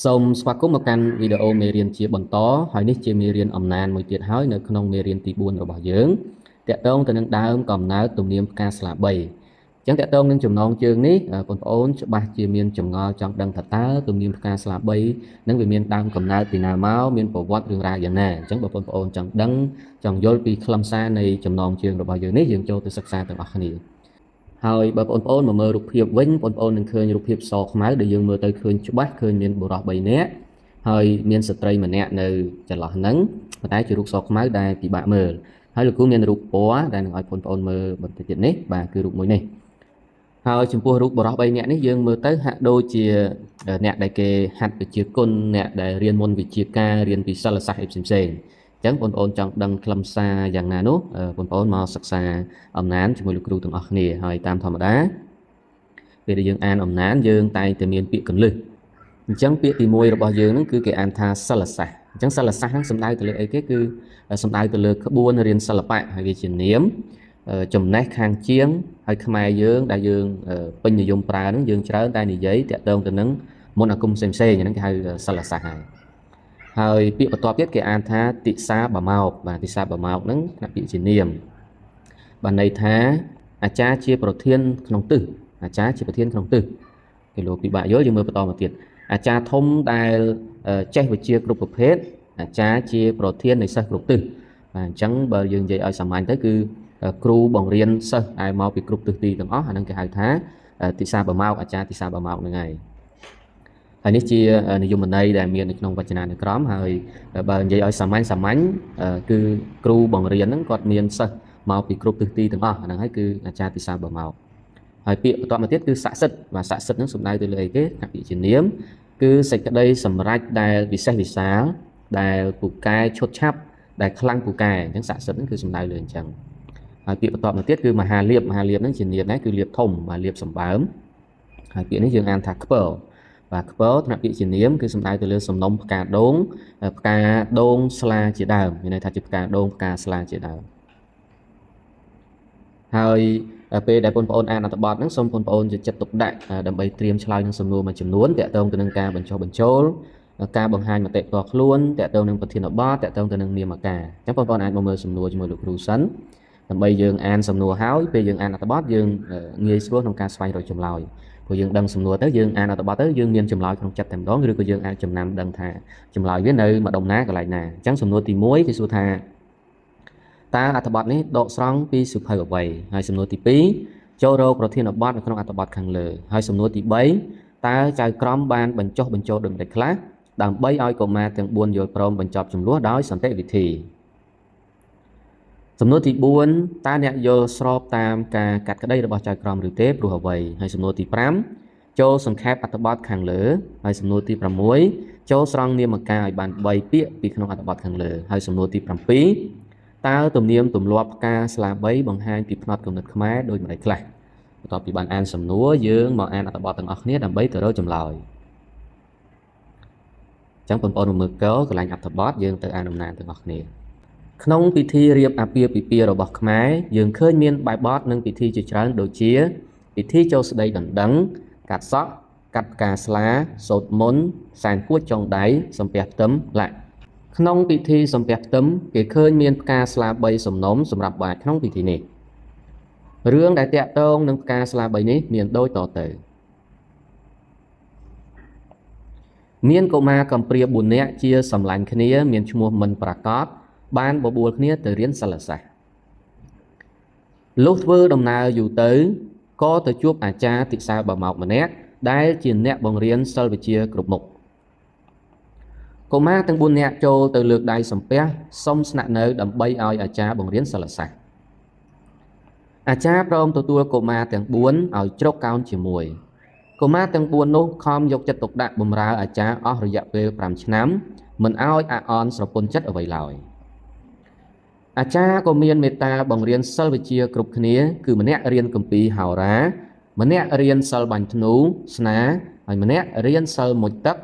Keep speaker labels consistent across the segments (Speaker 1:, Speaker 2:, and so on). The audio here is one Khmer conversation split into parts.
Speaker 1: សូមស្វាគមន៍មកកាន់វីដេអូមេរៀនជាបន្តហើយនេះជាមេរៀនអំណានមួយទៀតហើយនៅក្នុងមេរៀនទី4របស់យើងតាក់ទងទៅនឹងដើមកំណើតទំនៀមផ្កាស្លាបីអញ្ចឹងតាក់ទងនឹងចំណងជើងនេះបងប្អូនច្បាស់ជាមានចម្ងល់ចង់ដឹងថាតើទំនៀមផ្កាស្លាបីនឹងវាមានដើមកំណើតពីណាមកមានប្រវត្តិរឿងរ៉ាវយ៉ាងណាអញ្ចឹងបើបងប្អូនចង់ដឹងចង់យល់ពីខ្លឹមសារនៃចំណងជើងរបស់យើងនេះយើងចូលទៅសិក្សាទាំងអស់គ្នាហើយបើបងប្អូនមកមើលរូបភាពវិញបងប្អូននឹងឃើញរូបភាពសខ្មៅដែលយើងមើលទៅឃើញច្បាស់ឃើញមានបុរស3នាក់ហើយមានស្ត្រីម្នាក់នៅចន្លោះហ្នឹងប៉ុន្តែជារូបសខ្មៅដែលពិបាកមើលហើយលោកគ្រូមានរូបពណ៌ដែលនឹងឲ្យបងប្អូនមើលបន្តិចទៀតនេះបាទគឺរូបមួយនេះហើយចំពោះរូបបុរស3នាក់នេះយើងមើលទៅហាក់ដូចជាអ្នកដែលគេហាត់វិជ្ជាគុណអ្នកដែលរៀនមុនវិជ្ជាការរៀនពីសិលសាស្ត្រអីផ្សេងៗអញ្ចឹងបងប្អូនចង់ដឹងខ្លឹមសារយ៉ាងណានោះបងប្អូនមកសិក្សាអំណានជាមួយលោកគ្រូទាំងអស់គ្នាហើយតាមធម្មតាពេលដែលយើងអានអំណានយើងតែងតែមានពាក្យកន្លឹះអញ្ចឹងពាក្យទី1របស់យើងហ្នឹងគឺគេអានថាសិលសាស្ត្រអញ្ចឹងសិលសាស្ត្រហ្នឹងសំដៅទៅលើអីគេគឺសំដៅទៅលើក្បួនរៀនសិល្បៈហើយវាជានាមចំណេះខាងជាងហើយខ្មែរយើងដែលយើងពេញនិយមប្រើហ្នឹងយើងច្រើនតែនិយាយតាក់ទងទៅនឹងមន្តអាគមផ្សេងៗហ្នឹងគេហៅសិលសាស្ត្រហើយហើយពាក្យបន្ទាប់ទៀតគេអានថាទិសាបាម៉ោកបាទទិសាបាម៉ោកហ្នឹងថ្នាក់ពាក្យជានាមបានន័យថាអាចារ្យជាប្រធានក្នុងទិសអាចារ្យជាប្រធានក្នុងទិសគេលោកពិបាកយល់យើងមើលបន្តមកទៀតអាចារ្យធំដែលចេះវិជ្ជាគ្រប់ប្រភេទអាចារ្យជាប្រធាននៃសិស្សគ្រប់ទិសបាទអញ្ចឹងបើយើងនិយាយឲ្យសាមញ្ញទៅគឺគ្រូបង្រៀនសិស្សដែលមកពីគ្រប់ទិសទីទាំងអស់អាហ្នឹងគេហៅថាទិសាបាម៉ោកអាចារ្យទិសាបាម៉ោកហ្នឹងហើយហើយនេះជានិយមន័យដែលមាននៅក្នុងវចនានុក្រមហើយបើនិយាយឲ្យសាមញ្ញសាមញ្ញគឺគ្រូបង្រៀនហ្នឹងគាត់មានសិស្សមកពីគ្រប់ទិសទីទាំងអស់ហ្នឹងហើយគឺអាចារ្យទិសាបាម៉ោកហើយពាក្យបន្ទាប់មកទៀតគឺស័ក្តិសិទ្ធិបាទស័ក្តិសិទ្ធិហ្នឹងសំដៅទៅលើអីគេថាពាក្យជានាមគឺសេចក្តីសម្រេចដែលវិសេសវិសាលដែលពូកែឈុតឆាប់ដែលខ្លាំងពូកែអញ្ចឹងស័ក្តិសិទ្ធិហ្នឹងគឺសំដៅលើអញ្ចឹងហើយពាក្យបន្ទាប់មកទៀតគឺមហាលាភមហាលាភហ្នឹងជានាមដែរគឺលាភធំបាទលាភសម្បើមហើយពាក្យនេះយើងអានថាខ្ពើបាទខ្ពើថ្នាក់ពាក្យជានាមគឺសំដៅទៅលើសំណុំផ្កាដូងផ្កាដូងស្លាជាដើមមានន័យថាជាផ្កាដូងផ្កាស្លាជាដើមហើយពេលដែលបងប្អូនអានអត្ថបទហ្នឹងសូមបងប្អូនយកចិត្តទុកដាក់ដើម្បីត្រៀមឆ្លើយនឹងសំណួរមួយចំនួនទាក់ទងទៅនឹងការបញ្ចុះបញ្ចូលការបង្ហាញមតិផ្ទាល់ខ្លួនទាក់ទងនឹងប្រធានបទទាក់ទងទៅនឹងនាមការអញ្ចឹងបងប្អូនអាចមកមើលសំណួរជាមួយលោកគ្រូសិនដើម្បីយើងអានសំណួរហើយពេលយើងអានអត្ថបទយើងងាយស្រួលក្នុងការស្វែងរកចម្លើយព្រោះយើងដឹងសំណួរទៅយើងអានអត្ថបទទៅយើងមានចម្លើយក្នុងចិត្តតែម្ដងឬក៏យើងអាចចំណាំដឹងថាចម្លើយវានៅម្ដុំណាកន្លែងណាអញ្ចឹងសំណួរទី1គេសួរថាតើអត្ថបទនេះដកស្រង់ពីសៀវភៅអ្វីហើយសំណួរទី2ចូលរកប្រធានបទនៅក្នុងអត្ថបទខាងលើហើយសំណួរទី3តើចៅក្រមបានបញ្ចុះបញ្ចូលដូចម្តេចខ្លះដើម្បីឲ្យកុមារទាំង4យល់ព្រមបញ្ចប់ចំនួនដោយសន្តិវិធីសំណួរទី4តើអ្នកយល់ស្របតាមការកាត់ក្តីរបស់ចៅក្រមឬទេព្រោះអ្វីហើយសំណួរទី5ចូលសង្ខេបអត្ថបទខាងលើហើយសំណួរទី6ចូលស្រង់នាមការឲ្យបាន3ពាក្យពីក្នុងអត្ថបទខាងលើហើយសំណួរទី7តើទំនៀមទម្លាប់ផ្កាស្លាបីបង្ហាញពីផ្នត់គំនិតខ្មែរដូចម្តេចខ្លះបន្ទាប់ពីបានអានសំណួរយើងមកអានអត្ថបទទាំងអស់គ្នាដើម្បីទៅរកចម្លើយអញ្ចឹងបងប្អូនមកមើលកកន្លែងអត្ថបទយើងទៅអានអំណានទាំងអស់គ្នាក្នុងពិធីរៀបអាពាហ៍ពិពាហ៍របស់ខ្មែរយើងឃើញមានបែបបទនិងពិធីជាច្រើនដូចជាពិធីចូលស្ដីដណ្ដឹងកាត់សក់កាត់ផ្កាស្លាសូត្រមន្តសែនពួចចុងដៃសំពះផ្ទឹមឡាក់ក្នុងពិធីសំពះផ្ទឹមគេឃើញមានផ្កាស្លាបីសំណុំសម្រាប់បាចក្នុងពិធីនេះរឿងដែលតាក់ទងនឹងផ្កាស្លាបីនេះមានដូចតទៅមានកុមារកំព្រា4នាក់ជាសម្លាញ់គ្នាមានឈ្មោះមិនប្រកាសបានបបួលគ្នាទៅរៀនសិលសាស្ត្រលុះធ្វើដំណើរយូរទៅក៏ទៅជួបអាចារ្យទិសាបាម៉ោកម្នាក់ដែលជាអ្នកបង្រៀនសិលវិជ្ជាគ្រប់មុខកុមារទាំង4នាក់ចូលទៅលើកដៃសំពះសុំស្នាក់នៅដើម្បីឲ្យអាចារ្យបង្រៀនសិលសាស្ត្រអាចារ្យព្រមទទួលកុមារទាំង4ឲ្យជ្រកកោនជាមួយកុមារទាំង4នោះខំយកចិត្តទុកដាក់បម្រើអាចារ្យអស់រយៈពេល5ឆ្នាំមិនឲ្យអាអន់ស្រពន់ចិត្តអ្វីឡើយអាចារ្យក៏មានមេត្តាបង្រៀនសិលវិជ្ជាគ្រប់គ្នាគឺម្នាក់រៀនគម្ពីរហោរាម្នាក់រៀនសិលបាញ់ធ្នូស្នាហើយម្នាក់រៀនសិលមុជទឹក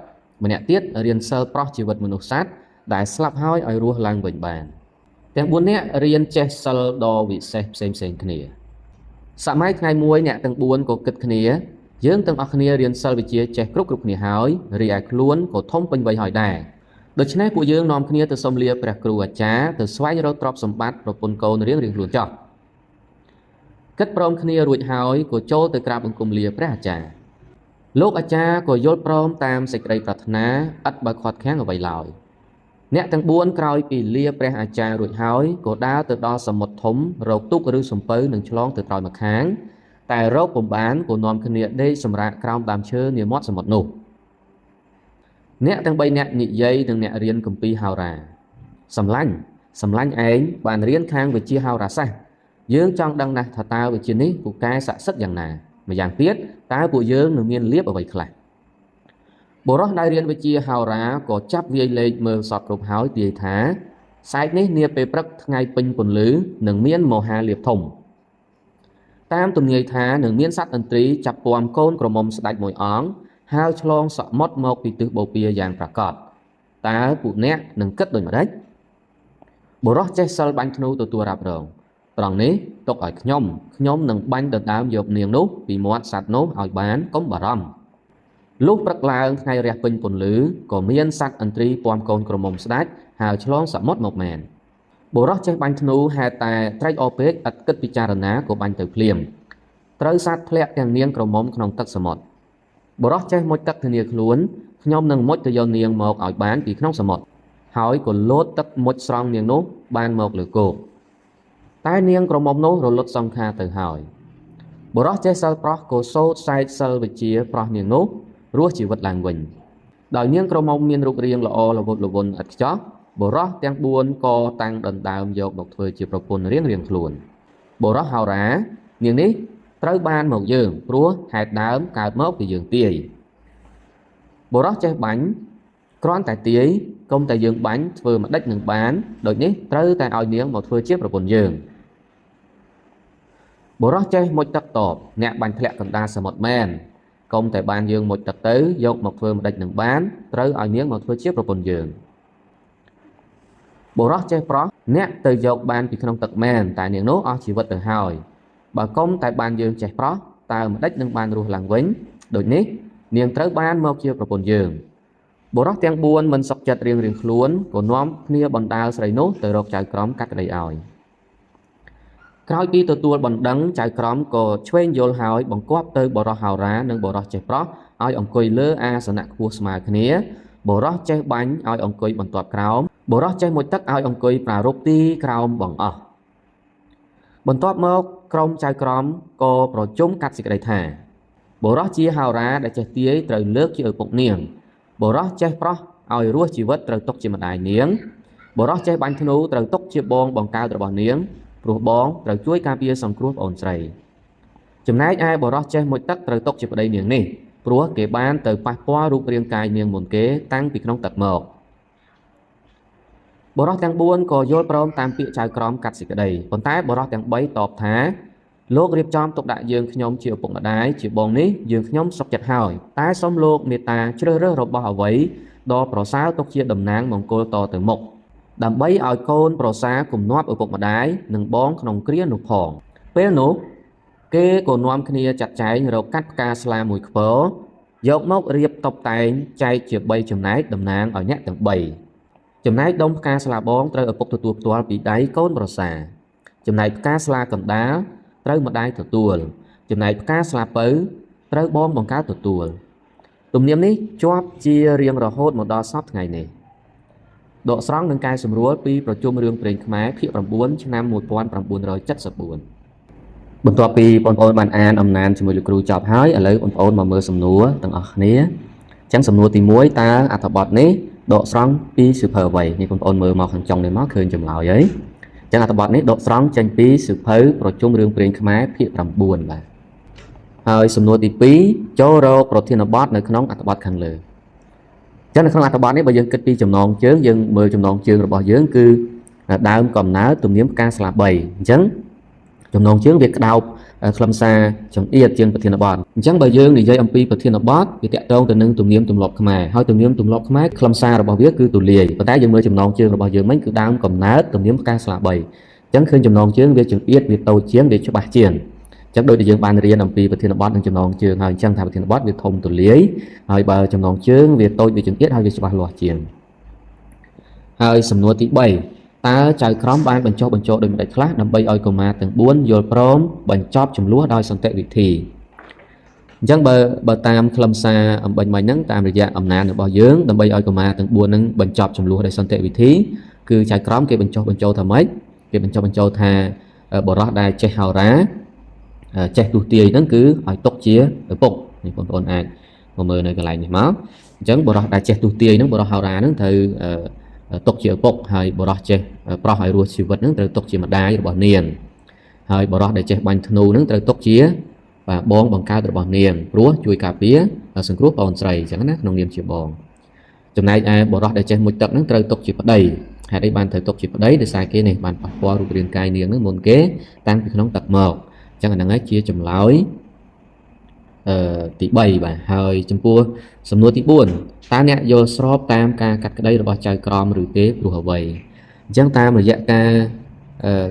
Speaker 1: ម្នាក់ទៀតរៀនសិលប្រោះជីវិតមនុស្សសត្វដែលស្លាប់ហើយឲ្យរស់ឡើងវិញបានទាំង4នាក់រៀនចេះសិលដ៏វិសេសផ្សេងៗគ្នាសម័យថ្ងៃមួយអ្នកទាំង4ក៏គិតគ្នា យើងទាំងអស់គ្នារៀនសិលវិជ្ជាចេះគ្រប់ៗគ្នាហើយរីឯខ្លួនក៏ធំពេញវ័យហើយដែរដូច្នេះពួកយើងនាំគ្នាទៅសុំលាព្រះគ្រូអាចារ្យទៅស្វែងរកទ្រព្យសម្បត្តិប្រពន្ធកូនរៀងៗខ្លួនចោះគិតព្រមគ្នារួចហើយក៏ចូលទៅក្រាបបង្គំលាព្រះអាចារ្យលោកអាចារ្យក៏យល់ព្រមតាមសេចក្តីប្រាថ្នាឥតបើខាត់ខាំងអ្វីឡើយអ្នកទាំង4ក្រោយពីលាព្រះអាចារ្យរួចហើយក៏ដើរទៅដល់សមុទ្រធំរកទូកឬសំពៅនឹងឆ្លងទៅត្រើយម្ខាងតែរកពុំបានក៏នាំគ្នាដេកសម្រាកក្រោមដើមឈើនាមាត់សមុទ្រនោះអ្នកទាំង3នាក់និយាយនឹងអ្នករៀនគម្ពីរហោរាសម្លាញ់សម្លាញ់ឯងបានរៀនខាងវិជ្ជាហោរាសាស្ត្រយើងចង់ដឹងណាស់ថាតើវិជ្ជានេះពូកែស័ក្តិសិទ្ធិយ៉ាងណាម្យ៉ាងទៀតតើពួកយើងនឹងមានលាភអ្វីខ្លះបុរសដែលរៀនវិជ្ជាហោរាក៏ចាប់វាយលេខមើលសពគ្រប់ហើយទាយថាសែកនេះនាពេលព្រឹកថ្ងៃពេញពន្លឺនឹងមានមហាលាភធំតាមទំនាយថានឹងមានសត្វឥន្ទ្រីចាប់ពំកូនក្រមុំស្ដេចមួយអង្គហើយឆ្លងសមុទ្រមកពីទិសបូព៌ាយ៉ាងប្រាកដតើពួកអ្នកនឹងគិតដូចម្តេចបុរសចេះសិលបាញ់ធ្នូទទួលរ៉ាប់រងត្រង់នេះទុកឲ្យខ្ញុំខ្ញុំនឹងបាញ់ដណ្ដើមយកនាងនោះពីមាត់សត្វនោះឲ្យបានកុំបារម្ភលុះព្រឹកឡើងថ្ងៃរះពេញពន្លឺក៏មានសត្វឥន្ទ្រីពំកូនក្រមុំស្ដេចហើយឆ្លងសមុទ្រមកមែនបុរសចេះបាញ់ធ្នូហេតុតែត្រេកអរពេកឥតគិតពិចារណាក៏បាញ់ទៅភ្លាមត្រូវសត្វធ្លាក់ទាំងនាងក្រមុំក្នុងទឹកសមុទ្របុរសចេះមុជទឹកធានាខ្លួនខ្ញុំនឹងមុជទៅយកនាងមកឲ្យបានពីក្នុងសមុទ្រហើយក៏លោតទឹកមុជស្រង់នាងនោះបានមកលើគោកតែនាងក្រមុំនោះរលត់សង្ខារទៅហើយបុរសចេះសិលប្រោះក៏សូត្រសែកសិលវិជ្ជាប្រោះនាងនោះរស់ជីវិតឡើងវិញដោយនាងក្រមុំមានរូបរាងល្អល្វត់ល្វន់ឥតខ្ចោះបុរសទាំង4ក៏តាំងដណ្ដើមយកមកធ្វើជាប្រពន្ធរៀងៗខ្លួនបុរសហោរានាងនេះត្រូវបានមកយើងព្រោះហេតុដើមកើតមកពីយើងទាយបុរសចេះបាញ់គ្រាន់តែទាយកុំតែយើងបាញ់ធ្វើម្ដេចនឹងបានដូចនេះត្រូវតែឲ្យនាងមកធ្វើជាប្រពន្ធយើងបុរសចេះមុជទឹកតបអ្នកបាញ់ធ្លាក់កណ្ដាលសមុទ្រមែនកុំតែបានយើងមុជទឹកទៅយកមកធ្វើម្ដេចនឹងបានត្រូវឲ្យនាងមកធ្វើជាប្រពន្ធយើងបុរសចេះប្រោះអ្នកទៅយកបានពីក្នុងទឹកមែនតែនាងនោះអស់ជីវិតទៅហើយបើកុំតែបានយើងចេះប្រោះតើម្ដេចនឹងបានរស់ឡើងវិញដូចនេះនាងត្រូវបានមកជាប្រពន្ធយើងបុរសទាំង4មិនសុខចិត្តរៀងៗខ្លួនក៏នាំគ្នាបណ្ដាលស្រីនោះទៅរកចៅក្រមកាត់ក្តីឲ្យក្រោយពីទទួលបណ្ដឹងចៅក្រមក៏ឆ្វេងយល់ហើយបង្គាប់ទៅបុរសហោរានិងបុរសចេះប្រោះឲ្យអង្គុយលើអាសនៈខ្ពស់ស្មើគ្នាបុរសចេះបាញ់ឲ្យអង្គុយបន្ទាត់ក្រោមបុរសចេះមុជទឹកឲ្យអង្គុយប្រារព្ធទីក្រោមបង្អស់បន្ទាប់មកក្រុមចៅក្រមក៏ប្រជុំកាត់សេចក្តីថាបុរសជាហោរាដែលចេះទាយត្រូវលើកជាឪពុកនាងបុរសចេះប្រោះឲ្យរស់ជីវិតត្រូវទុកជាម្ដាយនាងបុរសចេះបាញ់ធ្នូត្រូវទុកជាបងបង្កើតរបស់នាងព្រោះបងត្រូវជួយការពារសង្គ្រោះប្អូនស្រីចំណែកឯបុរសចេះមុជទឹកត្រូវទុកជាប្តីនាងនេះព្រោះគេបានទៅប៉ះពាល់រូបរាងកាយនាងមុនគេតាំងពីក្នុងទឹកមកបុរសទាំង4ក៏យល់ព្រមតាមពាក្យចៅក្រមកាត់សេចក្តីប៉ុន្តែបុរសទាំង3តបថាលោករៀបចំទុកដាក់យើងខ្ញុំជាឪពុកម្ដាយជាបងនេះយើងខ្ញុំសុខចិត្តហើយតែសូមលោកមេត្តាជ្រើសរើសរបស់អ្វីដ៏ប្រសើរទុកជាតំណាងមង្គលតទៅមុខដើម្បីឲ្យកូនប្រសាគំនាប់ឪពុកម្ដាយនិងបងក្នុងគ្រានោះផងពេលនោះគេក៏នាំគ្នាចាត់ចែងរកកាត់ផ្កាស្លាមួយខ្ពរយកមករៀបតុបតែងចែកជា3ចំណែកតំណាងឲ្យអ្នកទាំង3ចំណែកដុំផ្កាស្លាបងត្រូវឪពុកទទួលផ្ទាល់ពីដៃកូនប្រសាចំណែកផ្កាស្លាកណ្ដាលត្រូវម្ដាយទទួលចំណែកផ្កាស្លាពៅត្រូវបងបង្កើតទទួលទំនៀមនេះជាប់ជារៀងរហូតមកដល់សព្វថ្ងៃនេះដកស្រង់នឹងកែសម្រួលពីប្រជុំរឿងព្រេងខ្មែរភាគ9ឆ្នាំ1974បន្ទាប់ពីបងប្អូនបានអានអំណានជាមួយលោកគ្រូចប់ហើយឥឡូវបងប្អូនមកមើលសំណួរទាំងអស់គ្នាអញ្ចឹងសំណួរទី1តើអត្ថបទនេះដកស្រង់ពីសៀវភៅអ្វីនេះបងប្អូនមើលមកខាងចុងនេះមកឃើញចម្លើយហើយអញ្ចឹងអត្ថបទនេះដកស្រង់ចេញពីសៀវភៅប្រជុំរឿងព្រេងខ្មែរភាគ9បាទហើយសំណួរទី2ចូលរកប្រធានបទនៅក្នុងអត្ថបទខាងលើអញ្ចឹងនៅក្នុងអត្ថបទនេះបើយើងគិតពីចំណងជើងយើងមើលចំណងជើងរបស់យើងគឺដើមកំណើតទំនៀមផ្កាស្លា3អញ្ចឹងចំណងជើងវាក្តោបខ្លឹមសារចង្អៀតជាងប្រធានបទអញ្ចឹងបើយើងនិយាយអំពីប្រធានបទវាតាក់ទងទៅនឹងទំនៀមទម្លាប់ខ្មែរហើយទំនៀមទម្លាប់ខ្មែរខ្លឹមសាររបស់វាគឺទូលាយប៉ុន្តែយើងមើលចំណងជើងរបស់យើងមិញគឺដើមកំណើតទំនៀមផ្កាស្លា3អញ្ចឹងឃើញចំណងជើងវាចង្អៀតវាតូចជាងវាច្បាស់ជាងអ ចឹងដូចដែលយើងបានរៀនអំពីប្រធានបទនិងចំណងជើងហើយអញ្ចឹងថាប្រធានបទវាធំទូលាយហើយបើចំណងជើងវាតូចវាចង្អៀតហើយវាច្បាស់លាស់ជាងហើយសំណួរទី3តើចៅក្រមបានបញ្ចុះបញ្ចូលដូចម្តេចខ្លះដើម្បីឲ្យកុមារទាំង4យល់ព្រមបញ្ចប់ចំនួនដោយសន្តិវិធីអញ្ចឹងបើតាមខ្លឹមសារអំបញ្ញមិញហ្នឹងតាមរយៈអំណាចរបស់យើងដើម្បីឲ្យកុមារទាំង4ហ្នឹងបញ្ចប់ចំនួនដោយសន្តិវិធីគឺចៅក្រមគេបញ្ចុះបញ្ចូលថាម៉េចគេបញ្ចុះបញ្ចូលថាបរោះដែលចេះហោរាចេះទស្សទាយហ្នឹងគឺឲ្យຕົកជាឪពុកនេះបងប្អូនអាចមកមើលនៅកន្លែងនេះមកអញ្ចឹងបរោះដែលចេះទស្សទាយហ្នឹងបរោះហោរាហ្នឹងត្រូវຕົកជាឪពុកហើយបរោះចេះប្រោះឲ្យរស់ជីវិតហ្នឹងត្រូវຕົកជាម្ដាយរបស់នាងហើយបរោះដែលចេះបាញ់ធ្នូហ្នឹងត្រូវຕົកជាបាទបងបង្កើតរបស់នាងព្រោះជួយការពារសង្គ្រោះបងស្រីអញ្ចឹងណាក្នុងនាមជាបងចំណែកឯបរោះដែលចេះមុជទឹកហ្នឹងត្រូវຕົកជាប្តីហេតុអីបានត្រូវຕົកជាប្តីដោយសារគេនេះបានប៉ះពាល់រូបរាងកាយនាងហ្នឹងមុនគេតាំងពីក្នុងទឹកមកអញ្ចឹងអាហ្នឹងឯងជាចម្លើយទី3បាទហើយចំពោះសំណួរទី4តើអ្នកយល់ស្របតាមការកាត់ក្តីរបស់ចៅក្រមឬទេព្រោះអ្វីអញ្ចឹងតាមរយៈការ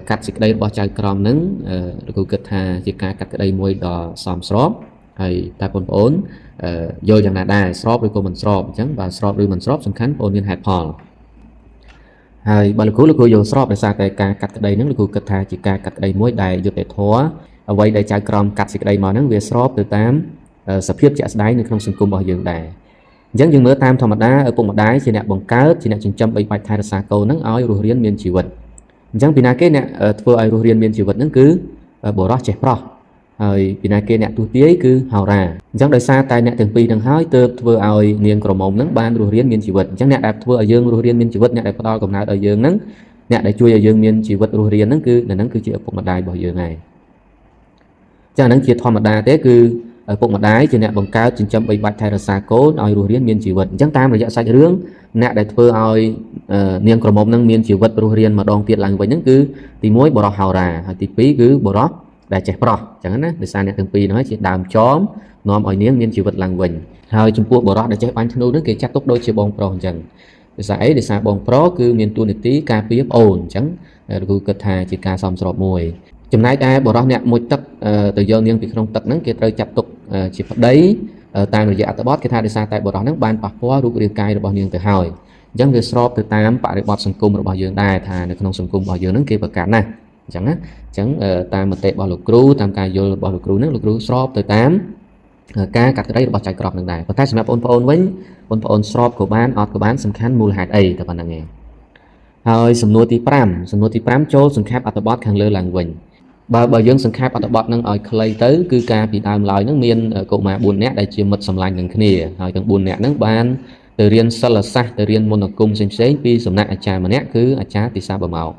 Speaker 1: កាត់សេចក្តីរបស់ចៅក្រមហ្នឹងលោកគ្រូគិតថាជាការកាត់ក្តីមួយដ៏សមស្របហើយតើបងប្អូនយល់យ៉ាងណាដែរស្របឬក៏មិនស្របអញ្ចឹងបើស្របឬមិនស្របសំខាន់បងប្អូនមានហេតុផលហើយបើលោកគ្រូយល់ស្របដោយសារតែការកាត់ក្តីហ្នឹងលោកគ្រូគិតថាជាការកាត់ក្តីមួយដែលយុត្តិធម៌អ្វីដែលចៅក្រមកាត់សេចក្តីមកហ្នឹងវាស្របទៅតាមសភាពជាក់ស្ដែងនៅក្នុងសង្គមរបស់យើងដែរអញ្ចឹងយើងមើលតាមធម្មតាឪពុកម្ដាយជាអ្នកបង្កើតជាអ្នកចិញ្ចឹមបីបាច់ថែរក្សាកូនហ្នឹងឲ្យរស់រានមានជីវិតអញ្ចឹងពីណាគេអ្នកធ្វើឲ្យរស់រានមានជីវិតហ្នឹងគឺបុរសចេះប្រុសហើយពីណាគេអ្នកទស្សទាយគឺហោរាអញ្ចឹងដោយសារតែអ្នកទាំងពីរហ្នឹងហើយទើបធ្វើឲ្យនាងក្រមុំហ្នឹងបានរស់រានមានជីវិតអញ្ចឹងអ្នកដែលធ្វើឲ្យយើងរស់រានមានជីវិតអ្នកដែលផ្ដល់កំណើតឲ្យយើងហ្នឹងអ្នកដែលជួយឲ្យយើងមានជីវិតរស់រានហ្នឹងគឺនៅហ្នឹងគឺជាឪពុកម្ដាយរបស់យើងហើយចឹងអាហ្នឹងជាធម្មតាទេគឺឪពុកម្ដាយជាអ្នកបង្កើតចិញ្ចឹមបីបាច់ថែរក្សាកូនឲ្យរស់រានមានជីវិតអញ្ចឹងតាមរយៈសាច់រឿងអ្នកដែលធ្វើឲ្យនាងក្រមុំនឹងមានជីវិតរស់រានម្ដងទៀតឡើងវិញហ្នឹងគឺទី1បុរសហោរាហើយទី2គឺបុរសដែលចេះប្រោះអញ្ចឹងណាដោយសារអ្នកទាំងពីរហ្នឹងជាដើមចមនាំឲ្យនាងមានជីវិតឡើងវិញហើយចំពោះបុរសដែលចេះបាញ់ធ្នូហ្នឹងគេចាត់ទុកដូចជាបងប្រុសអញ្ចឹងដោយសារអីដោយសារបងប្រុសគឺមានតួនាទីការពារប្អូនអញ្ចឹងលោកគ្រូគិតថាជាការសមស្របមួយចំណែកឯបុរសអ្នកមុជទឹកទៅយកនាងពីក្នុងទឹកហ្នឹងគេត្រូវចាត់ទុកជាប្តីតាមរយៈអត្ថបទគេថាដោយសារតែបុរសហ្នឹងបានប៉ះពាល់រូបរាងកាយរបស់នាងទៅហើយអញ្ចឹងវាស្របទៅតាមបរិបទសង្គមរបស់យើងដែរថានៅក្នុងសង្គមរបស់យើងហ្នឹងគេប្រកាសណាស់អញ្ចឹងណាអញ្ចឹងតាមមតិរបស់លោកគ្រូតាមការយល់របស់លោកគ្រូហ្នឹងលោកគ្រូស្របទៅតាមការកាត់ក្តីរបស់ចៅក្រមនឹងដែរប៉ុន្តែសម្រាប់បងប្អូនវិញបងប្អូនស្របក៏បានអត់ក៏បានសំខាន់មូលហេតុអីតែប៉ុណ្្នឹងឯងហើយសំណួរទី5សំណួរទី5ចូលសង្ខេបអត្ថបទខាងលើឡើងវិញបើយើងសង្ខេបអត្ថបទនឹងឲ្យខ្លីទៅគឺការពីដើមឡើយនឹងមានកុមារ4នាក់ដែលជាមិត្តសម្លាញ់នឹងគ្នាហើយទាំង4នាក់ហ្នឹងបានទៅរៀនសិលសាស្ត្រទៅរៀនមន្តអាគមផ្សេងៗពីសំណាក់អាចារ្យម្នាក់គឺអាចារ្យទិសាបមោក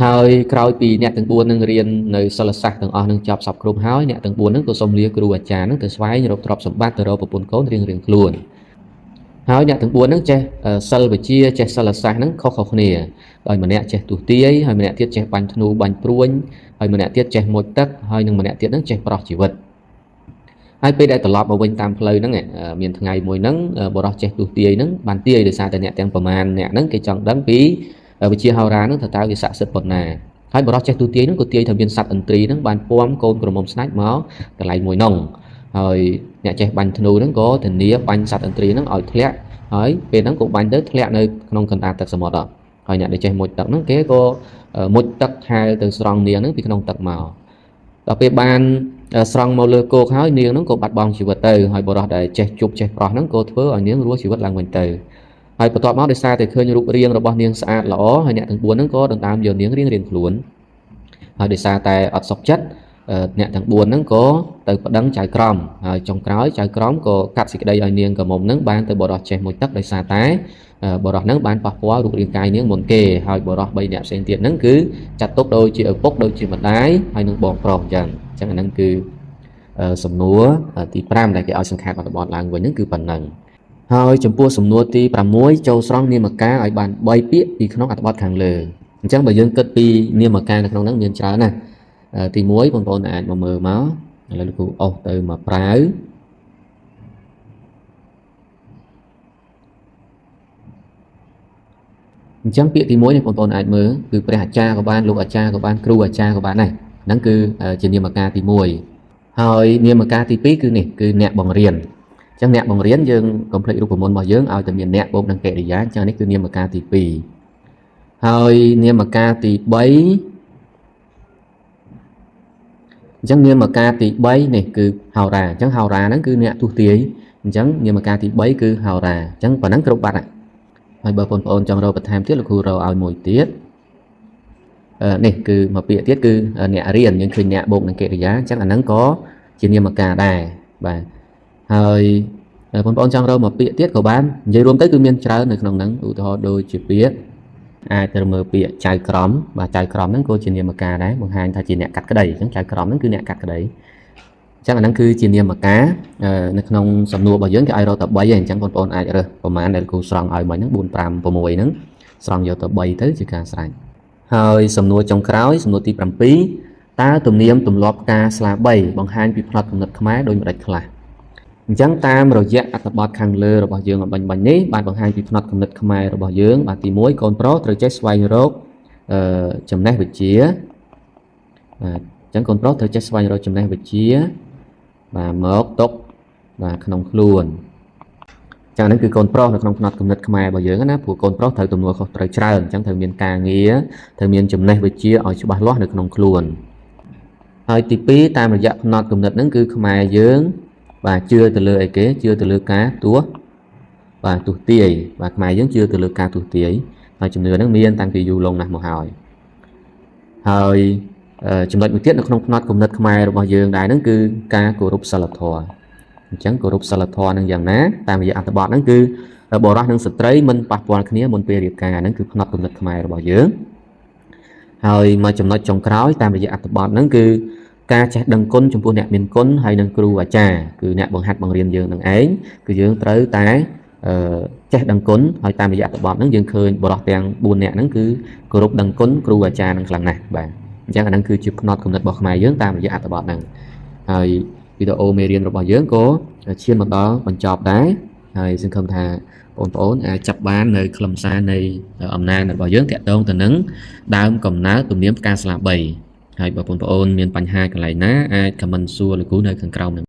Speaker 1: ហើយក្រោយពីអ្នកទាំង4នឹងរៀននៅសិលសាស្ត្រទាំងអស់នឹងចប់សពគ្រប់ហើយអ្នកទាំង4ហ្នឹងក៏សូមលាគ្រូអាចារ្យហ្នឹងទៅស្វែងរកទ្រព្យសម្បត្តិទៅរកប្រពន្ធកូនរៀងៗខ្លួនហើយអ្នកទាំង4ហ្នឹងចេះសិលវិជ្ជាចេះសិលសាស្ត្រហ្នឹងខុសៗគ្នាដោយម្នាក់ចេះទស្សទាយហើយម្នាក់ទៀតចេះបាញ់ធ្នូបាញ់ព្រួញហើយម្នាក់ទៀតចេះមុជទឹកហើយនឹងម្នាក់ទៀតហ្នឹងចេះប្រោះជីវិតហើយពេលដែលត្រឡប់មកវិញតាមផ្លូវហ្នឹងមានថ្ងៃមួយហ្នឹងបុរសចេះទស្សទាយហ្នឹងបានទាយដោយសារតែអ្នកទាំងប្រមាណអ្នកហ្នឹងគេចង់ដឹងពីវិជ្ជាហោរាហ្នឹងថាតើវាស័ក្តិសិទ្ធិប៉ុណ្ណាហើយបុរសចេះទស្សទាយហ្នឹងក៏ទាយថាមានសត្វឥន្ទ្រីហ្នឹងបានពំកូនក្រមុំស្ដេចមកកន្លែងមួយហ្នឹងហើយអ្នកចេះបាញ់ធ្នូហ្នឹងក៏ធានាបាញ់សត្វឥន្ទ្រីហ្នឹងឲ្យធ្លាក់ហើយពេលហ្នឹងក៏បាញ់ទៅធ្លាក់នៅក្នុងកណ្ដាលទឹកសមុទ្រហើយអ្នកដែលចេះមុជទឹកហ្នឹងគេក៏មុជទឹកហែលទៅស្រង់នាងហ្នឹងពីក្នុងទឹកមកដល់ពេលបានស្រង់មកលើគោកហើយនាងហ្នឹងក៏បាត់បង់ជីវិតទៅហើយបុរសដែលចេះជប់ចេះប្រោះហ្នឹងក៏ធ្វើឲ្យនាងរស់ជីវិតឡើងវិញទៅហើយបន្ទាប់មកដោយសារតែឃើញរូបរាងរបស់នាងស្អាតល្អហើយអ្នកទាំង4ហ្នឹងក៏ដណ្ដើមយកនាងរៀងៗខ្លួនហើយដោយសារតែអត់សុខចិត្តអ្នកទាំង4ហ្នឹងក៏ទៅប្តឹងចៅក្រមហើយចុងក្រោយចៅក្រមក៏កាត់សេចក្តីឲ្យនាងក្រមុំហ្នឹងបានទៅបុរសចេះមួយទឹកដោយសារតែបុរសហ្នឹងបានប៉ះពាល់រូបរាងកាយនាងមុនគេហើយបុរស3នាក់ផ្សេងទៀតហ្នឹងគឺចាត់ទុកដូចជាឪពុកដូចជាម្ដាយហើយនឹងបងប្រុសអញ្ចឹងអាហ្នឹងគឺសំណួរទី5ដែលគេឲ្យសង្ខេបអត្ថបទឡើងវិញហ្នឹងគឺប៉ុណ្ណឹងហើយចំពោះសំណួរទី6ចូលស្រង់នាមការឲ្យបាន3ពាក្យពីក្នុងអត្ថបទខាងលើអញ្ចឹងបើយើងគិតពីនាមការនៅក្នុងហ្នឹងមានច្រើនណាស់ទី1បងប្អូនអាចមកមើលមកឥឡូវលោកគ្រូអុសទៅមកប្រាវអញ្ចឹងពាក្យទី1នេះបងប្អូនអាចមើលគឺព្រះអាចារ្យក៏បានលោកអាចារ្យក៏បានគ្រូអាចារ្យក៏បានដែរហ្នឹងគឺជានាមការទី1 ហើយនាមការទី2គឺនេះគឺអ្នកបង្រៀនអញ្ចឹងអ្នកបង្រៀនយើងកុំភ្លេចរូបមន្តរបស់យើងឲ្យតែមានអ្នកបូកនឹងកិរិយាអញ្ចឹងនេះគឺនាមការទី2ហើយនាមការទី3អញ្ចឹងនាមការទី3នេះគឺហោរាអញ្ចឹងហោរាហ្នឹងគឺអ្នកទស្សទាយអញ្ចឹងនាមការទី3គឺហោរាអញ្ចឹងប៉ុណ្ណឹងគ្រប់បាត់ហើយបើបងប្អូនចង់រកបន្ថែមទៀតលោកគ្រូរកឲ្យមួយទៀតនេះគឺមួយពាក្យទៀតគឺអ្នករៀនយើងឃើញអ្នកបូកនឹងកិរិយាអញ្ចឹងអាហ្នឹងក៏ជានាមការដែរបាទហើយបងប្អូនចង់រកមួយពាក្យទៀតក៏បាននិយាយរួមទៅគឺមានច្រើននៅក្នុងហ្នឹងឧទាហរណ៍ដូចជាពាក្យអាចទៅមើលពាក្យចៅក្រមបាទចៅក្រមហ្នឹងក៏ជានាមការដែរបង្ហាញថាជាអ្នកកាត់ក្តីអញ្ចឹងចៅក្រមហ្នឹងគឺអ្នកកាត់ក្តីអញ្ចឹងអាហ្នឹងគឺជានាមការនៅក្នុងសំណួររបស់យើងគេឲ្យរកតែ3ឯងអញ្ចឹងបងប្អូនអាចរើសប្រមាណដែលគ្រូស្រង់ឲ្យមិញហ្នឹង4 5 6ហ្នឹងស្រង់យកទៅ3ទៅជាការស្រេចហើយសំណួរចុងក្រោយសំណួរទី7តើទំនៀមទម្លាប់ផ្កាស្លា3បង្ហាញពីផ្នត់គំនិតខ្មែរដូចម្តេចខ្លះអញ្ចឹងតាមរយៈអត្ថបទខាងលើរបស់យើងអំបញ្ញបាញ់នេះបានបង្ហាញពីផ្នត់គំនិតខ្មែររបស់យើងបាទទី1កូនប្រុសត្រូវចេះស្វែងរកចំណេះវិជ្ជាបាទអញ្ចឹងកូនប្រុសត្រូវចេះស្វែងរកចំណេះវិជ្ជាបាទមកទុកបាទក្នុងខ្លួនចឹងហ្នឹងគឺកូនប្រុសនៅក្នុងផ្នត់គំនិតខ្មែររបស់យើងណាព្រោះកូនប្រុសត្រូវទំនួលខុសត្រូវច្រើនអញ្ចឹងត្រូវមានការងារត្រូវមានចំណេះវិជ្ជាឲ្យច្បាស់លាស់នៅក្នុងខ្លួនហើយទី2តាមរយៈផ្នត់គំនិតហ្នឹងគឺខ្មែរយើងបាទជឿទៅលើអីគេជឿទៅលើការទោះបាទទស្សទាយបាទខ្មែរយើងជឿទៅលើការទស្សទាយហើយជំនឿហ្នឹងមានតាំងពីយូរលង់ណាស់មកហើយហើយចំណុចមួយទៀតនៅក្នុងផ្នត់គំនិតខ្មែររបស់យើងដែរហ្នឹងគឺការគោរពសិលធម៌អញ្ចឹងគោរពសិលធម៌នឹងយ៉ាងណាតាមរយៈអត្ថបទហ្នឹងគឺបុរសនិងស្ត្រីមិនប៉ះពាល់គ្នាមុនពេលរៀបការហ្នឹងគឺផ្នត់គំនិតខ្មែររបស់យើងហើយមកចំណុចចុងក្រោយតាមរយៈអត្ថបទហ្នឹងគឺការចេះដឹងគុណចំពោះអ្នកមានគុណហើយនិងគ្រូអាចារ្យគឺអ្នកបង្ហាត់បង្រៀនយើងនឹងឯងគឺយើងត្រូវតែចេះដឹងគុណហើយតាមរយៈអត្ថបទហ្នឹងយើងឃើញបុរសទាំង4នាក់ហ្នឹងគឺគោរពដឹងគុណគ្រូអាចារ្យនឹងខ្លាំងណាស់បាទអញ្ចឹងអាហ្នឹងគឺជាផ្នត់គំនិតរបស់ខ្មែរយើងតាមរយៈអត្ថបទហ្នឹងហើយវីដេអូមេរៀនរបស់យើងក៏ឈានមកដល់បញ្ចប់ដែរហើយសង្ឃឹមថាបងប្អូនអាចចាប់បាននៅខ្លឹមសារនៃអំណាចរបស់យើងតាក់ទងទៅនឹងដើមកំណើតទំនៀមផ្កាស្លា3ហើយបើបងប្អូនមានបញ្ហាកន្លែងណាអាច comment សួរលោកគ្រូនៅខាងក្រោមនឹង